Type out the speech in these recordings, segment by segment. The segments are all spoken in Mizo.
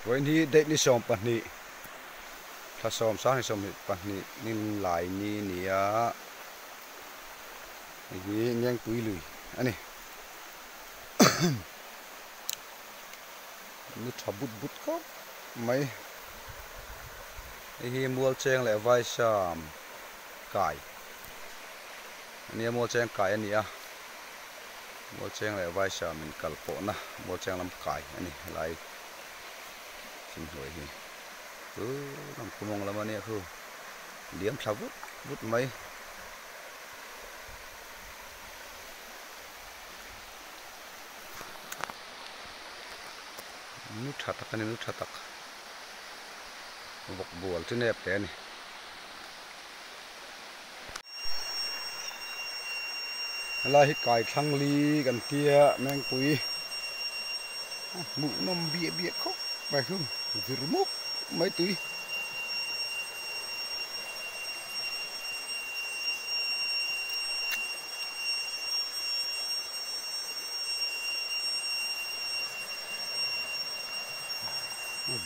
Vawiin hi date ni 12 thla sawm sang ni 22 ni lai ni ni a hei hi Ngengpui lui a ni ni tha but but khawp mai hei hi Mualcheng leh Vaisam kai a nia Mualcheng kai a ni a Mualcheng leh Vaisam in kal pawhna Mualcheng lam kai a ni helai thing hnuai hi chu lam khawmawng lam a nia khu liam thla vut vut mai. Nu tha tak a ni nu tha tak vawk bual chu nep hle a ni. Helai hi kai thlang li kan tia Mengpui hmuh nawm biah biah khawp mai chu vir mup mai tui.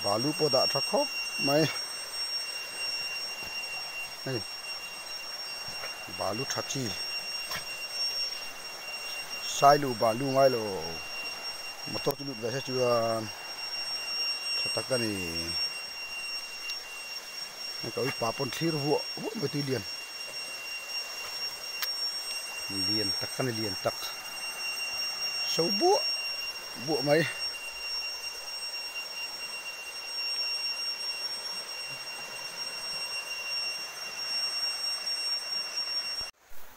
Balu pawh dah tha khawp mai hei balu tha chi sailu balu ngai lo motor chu lut ve se chuan tha tak a ni hei ka uipa pawn thlir vuah vuah mai tui lian lian tak a ni lian tak so buah buah mai.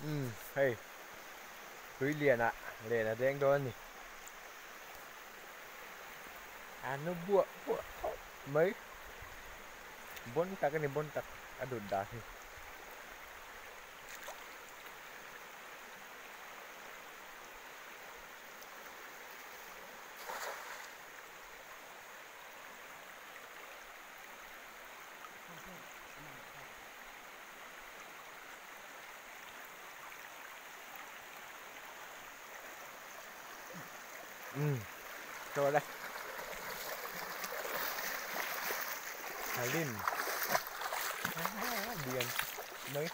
Umm hei tui lian ah len a deng dawn a ni a nu buah buah khawp mai bawn tak a ni bawn tak a dut dan hi. Ừ, cho vào đây. Hà Linh. Điền. Mấy.